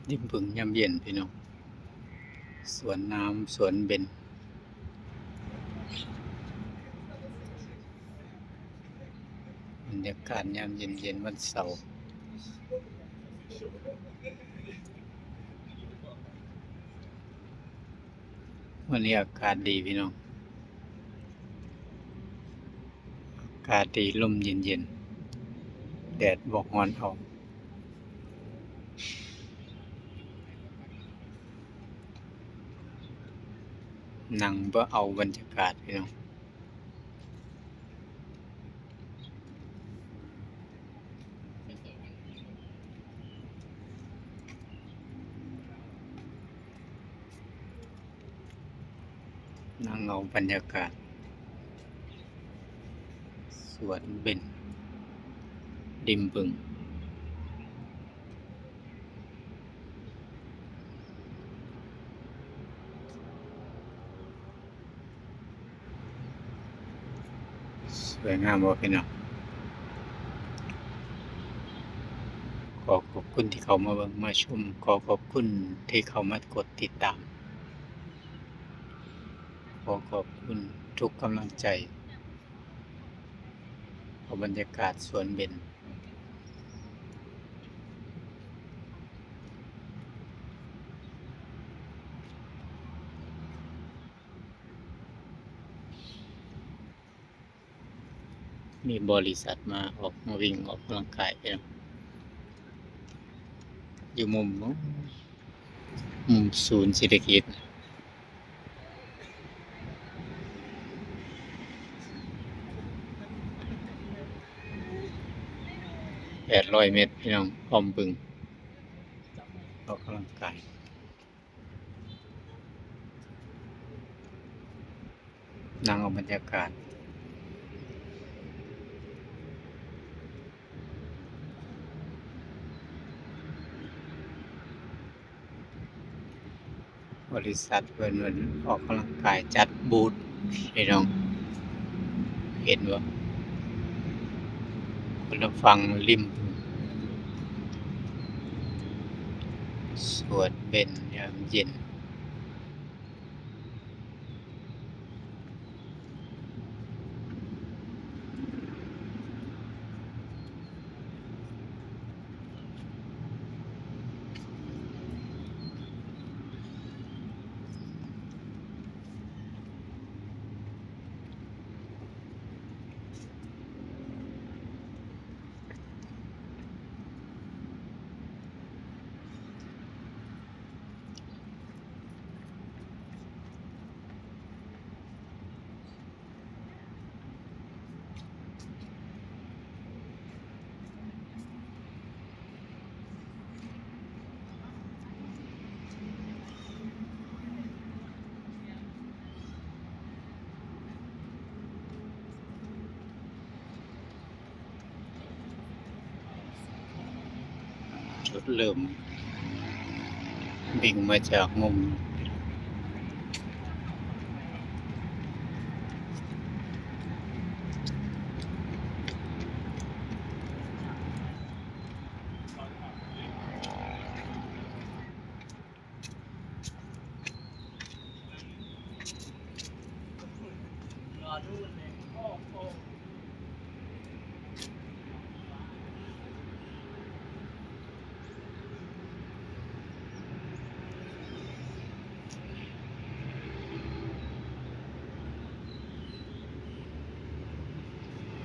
ລິມບຶງຍາມເຢັນພີ່ນ້ອງ, ສວນນ້ຳ ສວນເບັນ. ບັນຍາກາດຍາມເຢັນໆ ວັນເສົາ. ມື້ນີ້ອາກາດດີພີ່ນ້ອງ, ອາກາດດີ ລົມເຢັນໆ ແດດບໍ່ຮ້ອນເອົາ. ນັ່ງເພື່ອເອົາບັນຍາກາດພີ່ນ້ອງ. ນັ່ງເອົາບັນຍາກາດສວນເບັນ ລິມບຶງ. ສວຍງາມບໍ່ພີ່ນ້ອງ? ຂໍຂອບຄຸນທີ່ເຂົ້າມາເບິ່ງມາຊົມ, ຂໍຂອບຄຸນທີ່ເຂົ້າມາກົດຕິດຕາມ, ຂໍຂອບຄຸນທຸກກຳລັງໃຈ. ເອົາບັນຍາກາດສວນເບັນ. ມີບໍລິສັດມາອອກ ມາວິ່ງອອກກຳລັງກາຍ ຢູ່ມຸມ ມຸມສູນເສດຖະກິດ. ແປດຮ້ອຍແມັດພີ່ນ້ອງ, ອ້ອມບຶງ ອອກກຳລັງກາຍ. ນັ່ງເອົາບັນຍາກາດ. ບໍລິສັດເພິ່ນ ເພິ່ນອອກກຳລັງກາຍ ຈັດບູດພີ່ນ້ອງ, ເຫັນບໍ່? ຄົນລະຝັ່ງລິມ ສວນເບັນຍາມເຢັນ. ຈຸດເລີ່ມເບັ່ງມາຈາກມຸມ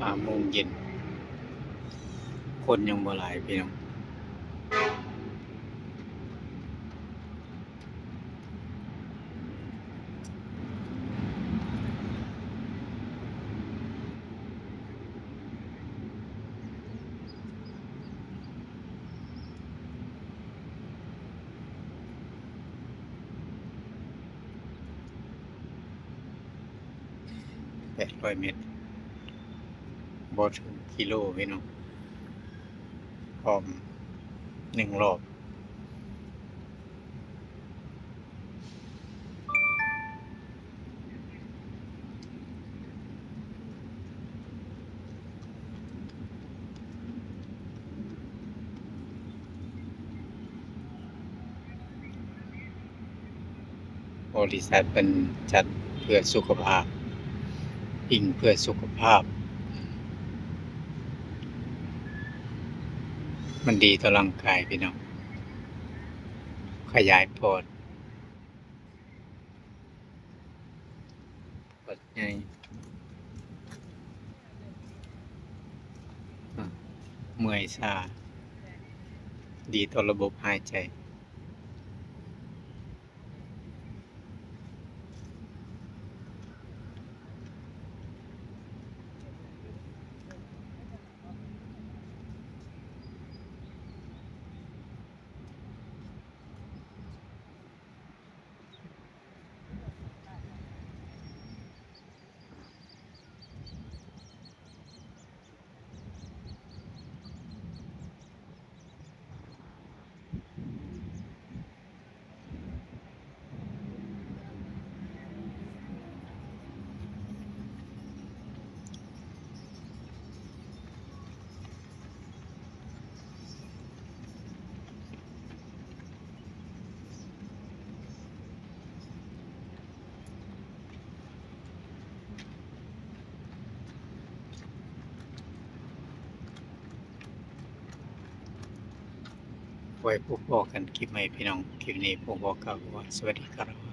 ຫ້າໂມງເຢັນ ຄົນຍັງບໍ່ຫຼາຍພີ່ນ້ອງ. ແປດຮ້ອຍແມັດ ບໍ່ເຖິງກິໂລພີ່ນ້ອງ, ອ້ອມໜຶ່ງລອບ. ເ ບໍລິສັດເພິ່ນຈັດເພື່ອສຸຂະພາບ, ອີງເພື່ອສຸຂະພາບ, ມັນດີຕໍ່ຮ່າງກາຍພີ່ນ້ອງ, ຂະຫຍາຍປອດ, ປອດໃຫຍ່, ອາ ເມື່ອຍຊາ, ດີຕໍ່ລະບົບຫາຍໃຈ. ໄວ້ພົບພໍ້ກັນຄລິບໃໝ່ພີ່ນ້ອງ, ຄລິບນີ້ຂໍກ່າວຄຳວ່າ ສະຫວັດດີຄັບ.